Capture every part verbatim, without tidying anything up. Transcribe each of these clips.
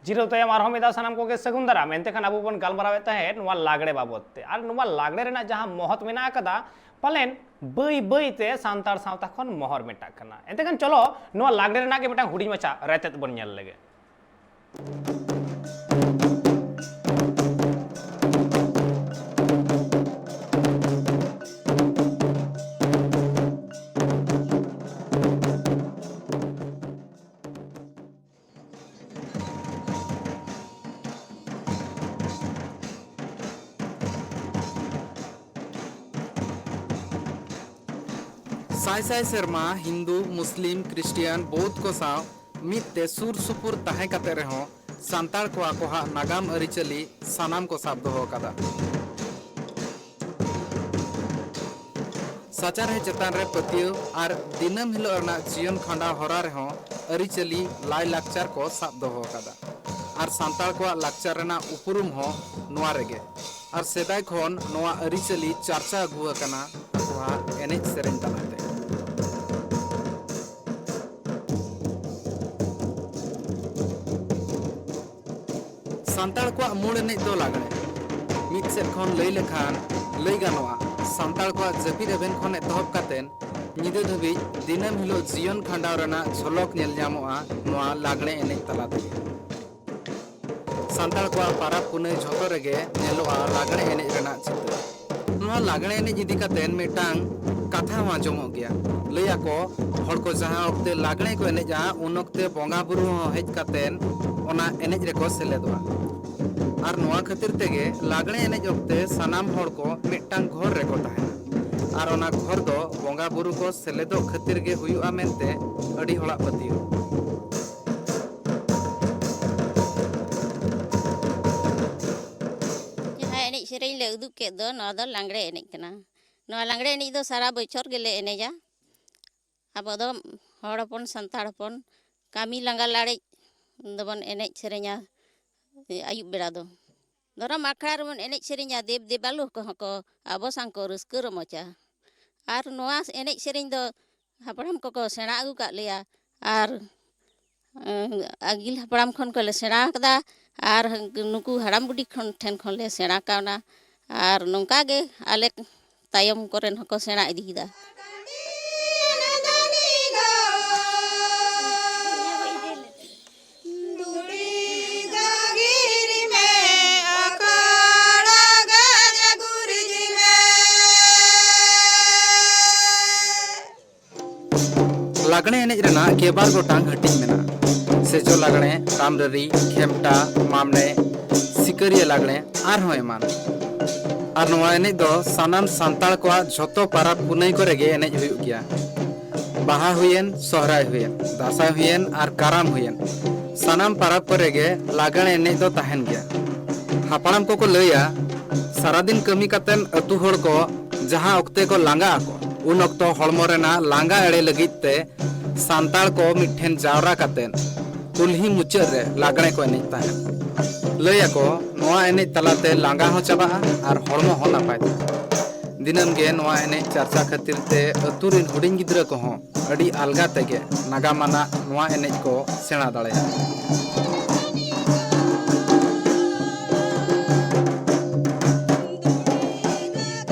ᱡᱤᱨᱟᱹᱣ ᱛᱟᱭᱚᱢ ᱟᱨᱦᱚᱸ ᱢᱤᱫ ᱫᱷᱟᱣ ᱥᱟᱱᱟᱢ ᱠᱚᱜᱮ ᱥᱟᱹᱜᱩᱱ ᱫᱟᱨᱟᱢ᱾ ᱮᱱᱛᱮ ᱠᱷᱟᱱ ᱟᱵᱚ ᱵᱚᱱ ᱜᱟᱞᱢᱟᱨᱟᱣᱮᱫ ᱛᱟᱦᱮᱸᱫ ᱱᱚᱣᱟ ᱞᱟᱜᱽᱲᱮ ᱵᱟᱵᱚᱫ ᱛᱮ᱾ ᱟᱨ ᱱᱚᱣᱟ ᱞᱟᱜᱽᱲᱮ ᱨᱮᱱᱟᱜ ᱡᱟᱦᱟᱸ ᱢᱚᱦᱚᱛ ᱢᱮᱱᱟᱜ ᱟᱠᱟᱫᱟ, ᱯᱟᱞᱮᱱ ᱵᱟᱹᱭ ᱵᱟᱹᱭ ᱛᱮ ᱥᱟᱱᱛᱟᱲ ᱥᱟᱶᱛᱟ ᱠᱷᱚᱱ ᱢᱚᱦᱚᱨ ᱢᱮᱴᱟᱜ ᱠᱟᱱᱟ᱾ ᱮᱱᱛᱮ ᱠᱷᱟᱱ ᱪᱚᱞᱚ ᱱᱚᱣᱟ ᱞᱟᱜᱽᱲᱮ ᱨᱮᱱᱟᱜ ᱜᱮ ᱢᱤᱫᱴᱟᱝ ᱦᱩᱰᱤᱧ ᱢᱟᱪᱷᱟ ᱨᱮᱛᱮᱫ ᱵᱚᱱ ᱧᱮᱞ ᱞᱮᱜᱮ᱾ ᱥᱟᱭ ᱥᱟᱭ ᱥᱮᱨᱢᱟ ᱦᱤᱱᱫᱩ, ᱢᱩᱥᱞᱤᱢ, ᱠᱷᱨᱤᱥᱴᱤᱭᱟᱱ, ᱵᱳᱫᱷ ᱠᱚ ᱥᱟᱶ ᱢᱤᱫ ᱛᱮ ᱥᱩᱨ ᱥᱩᱯᱩᱨ ᱛᱟᱦᱮᱸ ᱠᱟᱛᱮ ᱨᱮᱦᱚᱸ ᱥᱟᱱᱛᱟᱲ ᱠᱚᱣᱟᱜ ᱠᱚᱦᱟᱜ ᱱᱟᱜᱟᱢ ᱟᱹᱨᱤᱪᱟᱹᱞᱤ ᱥᱟᱱᱟᱢ ᱠᱚ ᱥᱟᱵ ᱫᱚᱦᱚ ᱟᱠᱟᱫᱟ᱾ ᱥᱟᱪᱟᱨᱦᱮᱫ ᱪᱮᱛᱟᱱ ᱨᱮ ᱯᱟᱹᱛᱭᱟᱹᱣ ᱟᱨ ᱫᱤᱱᱟᱹᱢ ᱦᱤᱞᱳᱜ ᱨᱮᱱᱟᱜ ᱡᱤᱭᱚᱱ ᱠᱷᱟᱸᱰᱟᱣ ᱦᱚᱨᱟ ᱨᱮᱦᱚᱸ ᱟᱹᱨᱤᱪᱟᱹᱞᱤ, ᱞᱟᱭᱼᱞᱟᱠᱪᱟᱨ ᱠᱚ ᱥᱟᱵ ᱫᱚᱦᱚ ᱟᱠᱟᱫᱟ᱾ ᱟᱨ ᱥᱟᱱᱛᱟᱲ ᱠᱚᱣᱟᱜ ᱞᱟᱠᱪᱟᱨ ᱨᱮᱱᱟᱜ ᱩᱯᱨᱩᱢ ᱦᱚᱸ ᱱᱚᱣᱟ ᱨᱮᱜᱮ᱾ ᱟᱨ ᱥᱮᱫᱟᱭ ᱠᱷᱚᱱ ᱱᱚᱣᱟ ᱟᱹᱨᱤᱪᱟᱹᱞᱤ ᱪᱟᱨᱪᱟ ᱟᱹᱜᱩ ᱟᱠᱟᱱᱟ ᱟᱠᱚᱣᱟᱜ ᱮᱱᱮᱡ ᱥᱮᱨᱮᱧ ᱛᱟᱞᱟᱛᱮ᱾ ᱥᱟᱱᱛᱟᱲ ᱠᱚᱣᱟᱜ ᱢᱩᱲ ᱮᱱᱮᱡ ᱫᱚ ᱞᱟᱜᱽᱲᱮ᱾ ᱢᱤᱫ ᱥᱮᱫ ᱠᱷᱚᱱ ᱞᱟᱹᱭ ᱞᱮᱠᱷᱟᱱ ᱞᱟᱹᱭ ᱜᱟᱱᱚᱜᱼᱟ, ᱥᱟᱱᱛᱟᱲ ᱠᱚᱣᱟᱜ ᱡᱟᱹᱯᱤᱫ ᱮᱵᱷᱮᱱ ᱠᱷᱚᱱ ᱮᱛᱚᱦᱚᱵ ᱠᱟᱛᱮᱱ ᱧᱤᱫᱟᱹ ᱫᱷᱟᱹᱵᱤᱡ ᱫᱤᱱᱟᱹᱢ ᱦᱤᱞᱳᱜ ᱡᱤᱭᱚᱱ ᱠᱷᱟᱸᱰᱟᱣ ᱨᱮᱱᱟᱜ ᱡᱷᱚᱞᱚᱠ ᱧᱮᱞ ᱧᱟᱢᱚᱜᱼᱟ ᱱᱚᱣᱟ ᱞᱟᱜᱽᱲᱮ ᱮᱱᱮᱡ ᱛᱟᱞᱟ ᱛᱮᱜᱮ᱾ ᱥᱟᱱᱛᱟᱲ ᱠᱚᱣᱟᱜ ᱯᱟᱨᱟᱵᱽ ᱯᱩᱱᱟᱹᱭ ᱡᱷᱚᱛᱚ ᱨᱮᱜᱮ ᱧᱮᱞᱚᱜᱼᱟ ᱞᱟᱜᱽᱲᱮ ᱮᱱᱮᱡ ᱨᱮᱱᱟᱜ ᱪᱤᱛᱟᱹᱨ᱾ ᱱᱚᱣᱟ ᱞᱟᱜᱽᱲᱮ ᱮᱱᱮᱡ ᱤᱫᱤ ᱠᱟᱛᱮ ᱢᱤᱫᱴᱟᱝ ᱠᱟᱛᱷᱟ ᱦᱚᱸ ᱟᱸᱡᱚᱢᱚᱜ ᱜᱮᱭᱟ᱾ ᱞᱟᱹᱭ ᱟᱠᱚ, ᱦᱚᱲ ᱠᱚ ᱡᱟᱦᱟᱸ ᱚᱠᱛᱮ ᱞᱟᱜᱽᱲᱮ ᱠᱚ ᱮᱱᱮᱡᱼᱟ, ᱩᱱ ᱚᱠᱛᱮ ᱵᱚᱸᱜᱟ ᱵᱩᱨᱩ ᱦᱚᱸ ᱦᱮᱡ ᱠᱟᱛᱮ ᱚᱱᱟ ᱮᱱᱮᱡ ᱨᱮᱠᱚ ᱥᱮᱞᱮᱫᱚᱜᱼᱟ᱾ ᱟᱨ ᱱᱚᱣᱟ ᱠᱷᱟᱹᱛᱤᱨ ᱛᱮᱜᱮ ᱞᱟᱜᱽᱲᱮ ᱮᱱᱮᱡ ᱚᱠᱛᱮ ᱥᱟᱱᱟᱢ ᱦᱚᱲ ᱠᱚ ᱢᱤᱫᱴᱟᱝ ᱜᱷᱚᱨ ᱨᱮᱠᱚ ᱛᱟᱦᱮᱱᱟ᱾ ᱟᱨ ᱚᱱᱟ ᱜᱷᱚᱨ ᱫᱚ ᱵᱚᱸᱜᱟ ᱵᱩᱨᱩ ᱠᱚ ᱥᱮᱞᱮᱫᱚᱜ ᱠᱷᱟᱹᱛᱤᱨ ᱜᱮ ᱦᱩᱭᱩᱜᱼᱟ ᱢᱮᱱᱛᱮ ᱟᱹᱰᱤ ᱦᱚᱲᱟᱜ ᱯᱟᱹᱛᱭᱟᱹᱣ᱾ ᱡᱟᱦᱟᱸ ᱮᱱᱮᱡ ᱥᱮᱨᱮᱧ ᱞᱮ ᱩᱫᱩᱜ ᱠᱮᱫ ᱫᱚ, ᱱᱚᱣᱟ ᱫᱚ ᱞᱟᱜᱽᱲᱮ ᱮᱱᱮᱡ ᱠᱟᱱᱟ᱾ ᱱᱚᱣᱟ ᱞᱟᱜᱽᱲᱮ ᱮᱱᱮᱡ ᱫᱚ ᱥᱟᱨᱟ ᱵᱚᱪᱷᱚᱨ ᱜᱮᱞᱮ ᱮᱱᱮᱡᱟ᱾ ᱟᱵᱚ ᱫᱚ ᱦᱚᱲ ᱦᱚᱯᱚᱱ, ᱥᱟᱱᱛᱟᱲ ᱦᱚᱯᱚᱱ, ᱠᱟᱹᱢᱤ ᱞᱟᱸᱜᱟ ᱞᱟᱲᱮᱡ ᱫᱚᱵᱚᱱ ᱮᱱᱮᱡ ᱥᱮᱨᱮᱧᱟ ᱟᱹᱭᱩᱵ ᱵᱮᱲᱟ ᱫᱚ᱾ ᱫᱷᱚᱨᱚᱢ ᱟᱠᱷᱲᱟ ᱨᱮᱵᱚᱱ ᱮᱱᱮᱡ ᱥᱮᱨᱮᱧᱟ, ᱫᱮᱵ ᱫᱮᱵᱟᱞᱳ ᱠᱚᱦᱚᱸ ᱠᱚ ᱟᱵᱚ ᱥᱟᱝ ᱠᱚ ᱨᱟᱹᱥᱠᱟᱹ ᱨᱚᱢᱚᱡᱟ᱾ ᱟᱨ ᱱᱚᱣᱟ ᱮᱱᱮᱡ ᱥᱮᱨᱮᱧ ᱫᱚ ᱦᱟᱯᱲᱟᱢ ᱠᱚᱠᱚ ᱥᱮᱬᱟ ᱟᱹᱜᱩ ᱠᱟᱜ ᱞᱮᱭᱟ᱾ ᱟᱨ ᱟᱹᱜᱤᱞ ᱦᱟᱯᱲᱟᱢ ᱠᱷᱚᱱ ᱠᱚᱞᱮ ᱥᱮᱬᱟ ᱟᱠᱟᱫᱟ, ᱟᱨ ᱱᱩᱠᱩ ᱦᱟᱲᱟᱢ ᱵᱩᱰᱷᱤ ᱠᱷᱚᱱ, ᱴᱷᱮᱱ ᱠᱷᱚᱱᱞᱮ ᱥᱮᱬᱟ ᱠᱟᱣᱱᱟ᱾ ᱟᱨ ᱱᱚᱝᱠᱟ ᱜᱮ ᱟᱞᱮ ᱛᱟᱭᱚᱢ ᱠᱚᱨᱮᱱ ᱦᱚᱸᱠᱚ ᱥᱮᱬᱟ ᱤᱫᱤᱭᱮᱫᱟ᱾ ᱞᱟᱜᱽᱬᱮ ᱮᱱᱮᱡ ᱨᱮᱱᱟᱜ ᱜᱮᱵᱟᱨ ᱜᱚᱴᱟᱝ ᱦᱟᱹᱴᱤᱧ ᱢᱮᱱᱟᱜᱼᱟ᱾ ᱥᱮᱡᱚ ᱞᱟᱜᱽᱬᱮ, ᱨᱟᱢᱨᱟᱹᱨᱤ, ᱠᱷᱮᱢᱴᱟ, ᱢᱟᱢᱱᱮ, ᱥᱤᱠᱟᱹᱨᱤᱭᱟᱹ ᱞᱟᱜᱽᱬᱮ, ᱟᱨᱦᱚᱸ ᱮᱢᱟᱱ᱾ ᱟᱨ ᱱᱚᱣᱟ ᱮᱱᱮᱡ ᱫᱚ ᱥᱟᱱᱟᱢ ᱥᱟᱱᱛᱟᱲ ᱠᱚᱣᱟᱜ ᱡᱷᱚᱛᱚ ᱯᱟᱨᱟᱵᱽ ᱯᱩᱱᱟᱹᱭ ᱠᱚᱨᱮ ᱜᱮ ᱮᱱᱮᱡ ᱦᱩᱭᱩᱜ ᱜᱮᱭᱟ᱾ ᱵᱟᱦᱟ ᱦᱩᱭᱮᱱ, ᱥᱚᱦᱨᱟᱭ ᱦᱩᱭᱮᱱ, ᱫᱟᱸᱥᱟᱭ ᱦᱩᱭᱮᱱ ᱟᱨ ᱠᱟᱨᱟᱢ ᱦᱩᱭᱮᱱ, ᱥᱟᱱᱟᱢ ᱯᱟᱨᱟᱵᱽ ᱠᱚᱨᱮ ᱜᱮ ᱞᱟᱜᱽᱬᱮ ᱮᱱᱮᱡ ᱫᱚ ᱛᱟᱦᱮᱱ ᱜᱮᱭᱟ᱾ ᱦᱟᱯᱲᱟᱢ ᱠᱚᱠᱚ ᱞᱟᱹᱭᱟ, ᱥᱟᱨᱟᱫᱤᱱ ᱠᱟᱹᱢᱤ ᱠᱟᱛᱮᱱ ᱟᱹᱛᱩ ᱦᱚᱲ ᱠᱚ ᱡᱟᱦᱟᱸ ᱚᱠᱛᱮ ᱠᱚ ᱞᱟᱸᱜᱟᱜ ᱟᱠᱚ, ᱩᱱ ᱚᱠᱛᱚ ᱦᱚᱲᱢᱚ ᱨᱮᱱᱟᱜ ᱞᱟᱸᱜᱟ ᱮᱲᱮ ᱞᱟᱹᱜᱤᱫ ᱛᱮ ᱥᱟᱱᱛᱟᱲ ᱠᱚ ᱢᱤᱫ ᱴᱷᱮᱱ ᱡᱟᱣᱨᱟ ᱠᱟᱛᱮ ᱠᱩᱞᱦᱤ ᱢᱩᱪᱟᱹᱫ ᱨᱮ ᱞᱟᱜᱽᱬᱮ ᱠᱚ ᱮᱱᱮᱡ ᱛᱟᱦᱮᱸᱫ᱾ ᱞᱟᱹᱭ ᱟᱠᱚ, ᱱᱚᱣᱟ ᱮᱱᱮᱡ ᱛᱟᱞᱟᱛᱮ ᱞᱟᱸᱜᱟ ᱦᱚᱸ ᱪᱟᱵᱟᱜᱼᱟ ᱟᱨ ᱦᱚᱲᱢᱚ ᱦᱚᱸ ᱱᱟᱯᱟᱭ ᱛᱟᱦᱮᱱᱟ᱾ ᱫᱤᱱᱟᱹᱢ ᱜᱮ ᱱᱚᱣᱟ ᱮᱱᱮᱡ ᱪᱟᱨᱪᱟ ᱠᱷᱟᱹᱛᱤᱨ ᱛᱮ ᱟᱹᱛᱩ ᱨᱤᱱ ᱦᱩᱰᱤᱧ ᱜᱤᱫᱽᱨᱟᱹ ᱠᱚᱦᱚᱸ ᱟᱹᱰᱤ ᱟᱞᱜᱟ ᱛᱮᱜᱮ ᱱᱟᱜᱟᱢ ᱟᱱᱟᱜ ᱱᱚᱣᱟ ᱮᱱᱮᱡ ᱠᱚ ᱥᱮᱬᱟ ᱫᱟᱲᱮᱭᱟᱜᱼᱟ᱾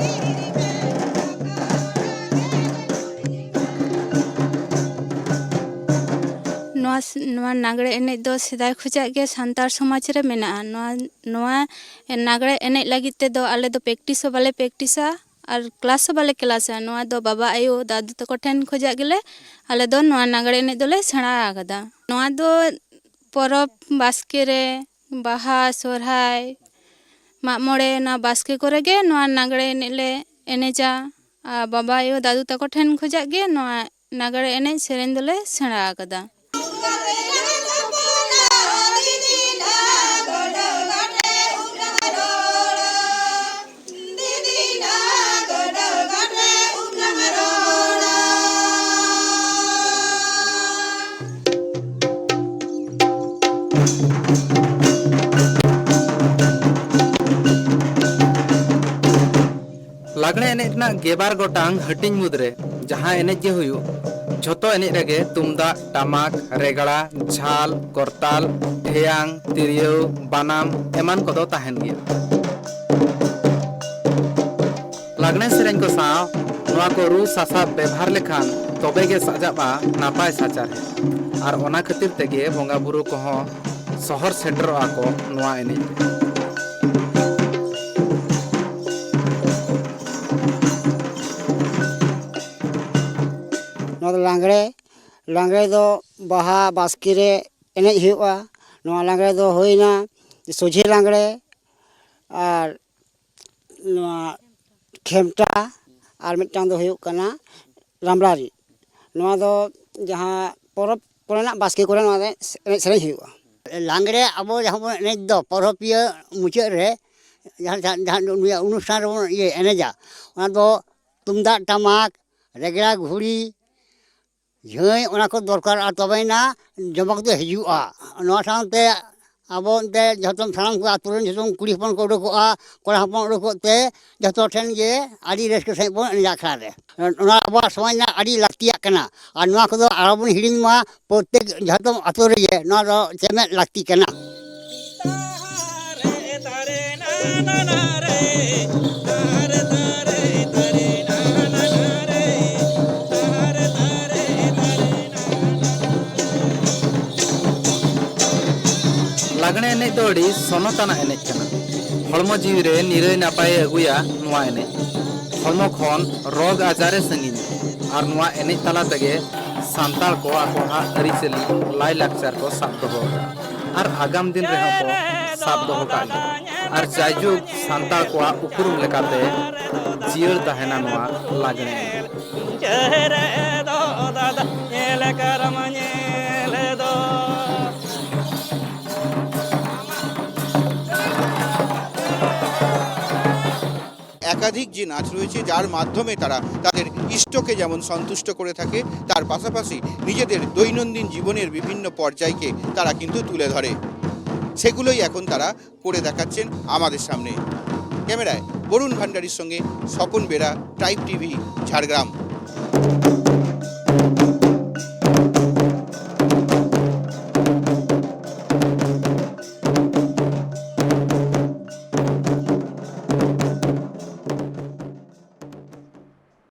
ᱱᱚᱣᱟ ᱥ-, ᱱᱚᱣᱟ ᱞᱟᱜᱽᱬᱮ ᱮᱱᱮᱡ ᱫᱚ ᱥᱮᱫᱟᱭ ᱠᱷᱚᱱᱟᱜ ᱜᱮ ᱥᱟᱱᱛᱟᱲ ᱥᱚᱢᱟᱡᱽ ᱨᱮ ᱢᱮᱱᱟᱜᱼᱟ᱾ ᱱᱚᱣᱟ, ᱱᱚᱣᱟ ᱞᱟᱜᱽᱬᱮ ᱮᱱᱮᱡ ᱞᱟᱹᱜᱤᱫ ᱛᱮᱫᱚ ᱟᱞᱮ ᱫᱚ practice ᱦᱚᱸ ᱵᱟᱞᱮ practiceᱟ ᱟᱨ class ᱦᱚᱸ ᱵᱟᱞᱮ classᱟ᱾ ᱱᱚᱣᱟ ᱫᱚ ᱵᱟᱵᱟ, ᱟᱭᱳ, ᱫᱟᱫᱩ ᱛᱟᱠᱚ ᱴᱷᱮᱱ ᱠᱷᱚᱱᱟᱜ ᱜᱮᱞᱮ, ᱟᱞᱮ ᱫᱚ ᱱᱚᱣᱟ ᱞᱟᱜᱽᱬᱮ ᱮᱱᱮᱡ ᱫᱚᱞᱮ ᱥᱮᱬᱟ ᱟᱠᱟᱫᱟ᱾ ᱱᱚᱣᱟ ᱫᱚ ᱯᱚᱨᱚᱵᱽ, ᱵᱟᱥᱠᱮ ᱨᱮ, ᱵᱟᱦᱟ, ᱥᱚᱦᱨᱟᱭ, ᱢᱟᱜ ᱢᱚᱬᱮ, ᱱᱚᱣᱟ ᱵᱟᱥᱠᱮ ᱠᱚᱨᱮ ᱜᱮ ᱱᱚᱣᱟ ᱞᱟᱜᱽᱬᱮ ᱮᱱᱮᱡ ᱞᱮ ᱮᱱᱮᱡᱟ᱾ ᱟᱨ ᱵᱟᱵᱟ, ᱟᱭᱳ, ᱫᱟᱫᱩ ᱛᱟᱠᱚ ᱴᱷᱮᱱ ᱠᱷᱚᱱᱟᱜ ᱜᱮ ᱱᱚᱣᱟ ᱞᱟᱜᱽᱬᱮ ᱮᱱᱮᱡ ᱥᱮᱨᱮᱧ ᱫᱚᱞᱮ ᱥᱮᱬᱟ ᱟᱠᱟᱫᱟ᱾ ᱞᱟᱜᱽᱬᱮ ᱮᱱᱮᱡ ᱨᱮᱱᱟᱜ ᱜᱮᱞᱵᱟᱨ ᱜᱚᱴᱟᱝ ᱦᱟᱹᱴᱤᱧ ᱢᱩᱫᱽᱨᱮ ᱡᱟᱦᱟᱸ ᱮᱱᱮᱡ ᱜᱮ ᱦᱩᱭᱩᱜ, ᱡᱷᱚᱛᱚ ᱮᱱᱮᱡ ᱨᱮᱜᱮ ᱛᱩᱢᱫᱟᱜ, ᱴᱟᱢᱟᱠ, ᱨᱮᱜᱽᱲᱟ, ᱡᱷᱟᱞ, ᱠᱚᱨᱛᱟᱞ, ᱴᱷᱮᱭᱟᱝ, ᱛᱤᱨᱭᱳ, ᱵᱟᱱᱟᱢ ᱮᱢᱟᱱ ᱠᱚᱫᱚ ᱛᱟᱦᱮᱱ ᱜᱮᱭᱟ᱾ ᱞᱟᱜᱽᱬᱮ ᱥᱮᱨᱮᱧ ᱠᱚ ᱥᱟᱶ ᱱᱚᱣᱟ ᱠᱚ ᱨᱩ ᱥᱟᱥᱟᱵ ᱵᱮᱵᱷᱟᱨ ᱞᱮᱠᱷᱟᱱ ᱛᱚᱵᱮ ᱜᱮ ᱥᱟᱡᱟᱜᱼᱟ ᱱᱟᱯᱟᱭ ᱥᱟᱪᱟᱨᱦᱮᱫ᱾ ᱟᱨ ᱚᱱᱟ ᱠᱷᱟᱹᱛᱤᱨ ᱛᱮᱜᱮ ᱵᱚᱸᱜᱟ ᱵᱩᱨᱩ ᱠᱚᱦᱚᱸ ᱥᱚᱦᱚᱨ ᱥᱮᱴᱮᱨᱚᱜᱼᱟ ᱠᱚ ᱱᱚᱣᱟ ᱮᱱᱮᱡ ᱨᱮ᱾ ᱱᱚᱣᱟ ᱫᱚ ᱞᱟᱜᱽᱬᱮ᱾ ᱞᱟᱜᱽᱬᱮ ᱫᱚ ᱵᱟᱦᱟ ᱵᱟᱥᱠᱮ ᱨᱮ ᱮᱱᱮᱡ ᱦᱩᱭᱩᱜᱼᱟ᱾ ᱱᱚᱣᱟ ᱞᱟᱜᱽᱬᱮ ᱫᱚ ᱦᱩᱭᱱᱟ ᱥᱚᱡᱷᱮ ᱞᱟᱜᱽᱬᱮ, ᱟᱨ ᱱᱚᱣᱟ ᱠᱷᱮᱢᱴᱟ, ᱟᱨ ᱢᱤᱫᱴᱟᱝ ᱫᱚ ᱦᱩᱭᱩᱜ ᱠᱟᱱᱟ ᱨᱟᱢᱲᱟ ᱨᱤᱫ᱾ ᱱᱚᱣᱟ ᱫᱚ ᱡᱟᱦᱟᱸ ᱯᱚᱨᱚᱵᱽ ᱠᱚᱨᱮᱱᱟᱜ ᱵᱟᱥᱠᱮ ᱠᱚᱨᱮ ᱱᱚᱣᱟ ᱫᱚ ᱮᱱᱮᱡ ᱥᱮᱨᱮᱧ ᱦᱩᱭᱩᱜᱼᱟ᱾ ᱞᱟᱜᱽᱬᱮ ᱟᱵᱚ ᱡᱟᱦᱟᱸ ᱵᱚᱱ ᱮᱱᱮᱡ ᱫᱚ ᱯᱚᱨᱚᱵᱽ ᱯᱤᱭᱟᱹ ᱢᱩᱪᱟᱹᱫ ᱨᱮ, ᱡᱟᱦᱟᱸ, ᱡᱟᱦᱟᱸ, ᱡᱟᱦᱟᱸ ᱱᱩᱭᱟᱜ ᱚᱱᱩᱥᱴᱷᱟᱱ ᱨᱮᱵᱚᱱ ᱤᱭᱟᱹ ᱮᱱᱮᱡᱟ, ᱚᱱᱟ ᱫᱚ ᱛᱩᱢᱫᱟᱜ ᱴᱟᱢᱟᱠ, ᱨᱮᱜᱽᱲᱟ ᱜᱷᱩᱲᱤ, ᱡᱷᱟᱹᱭ, ᱚᱱᱟ ᱠᱚ ᱫᱚᱨᱠᱟᱨᱚᱜᱼᱟ, ᱛᱚᱵᱮᱭᱮᱱᱟ ᱡᱚᱢᱚᱠ ᱫᱚ ᱦᱤᱡᱩᱜᱼᱟ᱾ ᱱᱚᱣᱟ ᱥᱟᱶᱛᱮ ᱟᱵᱚ ᱮᱱᱛᱮ ᱡᱷᱚᱛᱚᱢ ᱥᱟᱱᱟᱢ ᱠᱚ ᱟᱹᱛᱩ ᱨᱮᱱ ᱡᱷᱚᱛᱚᱢ ᱠᱩᱲᱤ ᱦᱚᱯᱚᱱ ᱠᱚ ᱩᱰᱩᱠᱚᱜᱼᱟ, ᱠᱚᱲᱟ ᱦᱚᱯᱚᱱ ᱩᱰᱩᱠᱚᱜ ᱛᱮ ᱡᱷᱚᱛᱚ ᱴᱷᱮᱱ ᱜᱮ ᱟᱹᱰᱤ ᱨᱟᱹᱥᱠᱟᱹ ᱥᱟᱺᱦᱤᱡ ᱵᱚᱱ ᱮᱱᱮᱡ ᱟᱠᱷᱲᱟ ᱨᱮ᱾ ᱱᱚᱣᱟ ᱟᱵᱚᱣᱟᱜ ᱥᱚᱢᱟᱡᱽ ᱨᱮᱱᱟᱜ ᱟᱹᱰᱤ ᱞᱟᱹᱠᱛᱤᱭᱟᱜ ᱠᱟᱱᱟ, ᱟᱨ ᱱᱚᱣᱟ ᱠᱚᱫᱚ ᱟᱞᱚ ᱵᱚᱱ ᱦᱤᱲᱤᱧ ᱢᱟ᱾ ᱯᱨᱚᱛᱮᱠ ᱡᱷᱚᱛᱚᱢ ᱟᱹᱛᱩ ᱨᱮᱜᱮ ᱱᱚᱣᱟ ᱫᱚ ᱪᱮᱢᱮᱫ ᱞᱟᱹᱠᱛᱤ ᱠᱟᱱᱟ᱾ ᱞᱟᱜᱽᱬᱮ ᱮᱱᱮᱡ ᱫᱚ ᱟᱹᱰᱤ ᱥᱚᱱᱚᱛ ᱟᱱᱟᱜ ᱮᱱᱮᱡ ᱠᱟᱱᱟ᱾ ᱦᱚᱲᱢᱚ ᱡᱤᱣᱤ ᱨᱮ ᱱᱤᱨᱟᱹᱭ ᱱᱟᱯᱟᱭᱮ ᱟᱹᱜᱩᱭᱟ ᱱᱚᱣᱟ ᱮᱱᱮᱡ᱾ ᱦᱚᱲᱢᱚ ᱠᱷᱚᱱ ᱨᱳᱜᱽ ᱟᱡᱟᱨᱮ ᱥᱟᱺᱜᱤᱧᱟ᱾ ᱟᱨ ᱱᱚᱣᱟ ᱮᱱᱮᱡ ᱛᱟᱞᱟ ᱛᱮᱜᱮ ᱥᱟᱱᱛᱟᱲ ᱠᱚ ᱟᱠᱚᱣᱟᱜ ᱟᱹᱨᱤᱪᱟᱹᱞᱤ, ᱞᱟᱭᱼᱞᱟᱠᱪᱟᱨ ᱠᱚ ᱥᱟᱵ ᱫᱚᱦᱚ ᱟᱠᱟᱫᱟ᱾ ᱟᱨ ᱟᱜᱟᱢ ᱫᱤᱱ ᱨᱮᱦᱚᱸ ᱠᱚ ᱥᱟᱵ ᱫᱚᱦᱚ ᱠᱟᱜ ᱜᱮᱭᱟ᱾ ᱟᱨ ᱡᱟᱭᱡᱩᱜᱽ ᱥᱟᱱᱛᱟᱲ ᱠᱚᱣᱟᱜ ᱩᱯᱨᱩᱢ ᱞᱮᱠᱟᱛᱮ ᱡᱤᱭᱟᱹᱲ ᱛᱟᱦᱮᱱᱟ ᱱᱚᱣᱟ ᱞᱟᱜᱽᱬᱮ ᱮᱱᱮᱡ᱾ একাধিক যে নাচ রয়েছে, যার মাধ্যমে তারা তাদের ইষ্টকে যেমন সন্তুষ্ট করে থাকে, তার পাশাপাশি নিজেদের দৈনন্দিন জীবনের বিভিন্ন পর্যায়কে তারা কিন্তু তুলে ধরে। সেগুলোই এখন তারা করে দেখাচ্ছেন আমাদের সামনে। ক্যামেরায় বরুণ ভান্ডারীর সঙ্গে স্বপন বেরা, ট্রাইব টিভি, ঝাড়গ্রাম।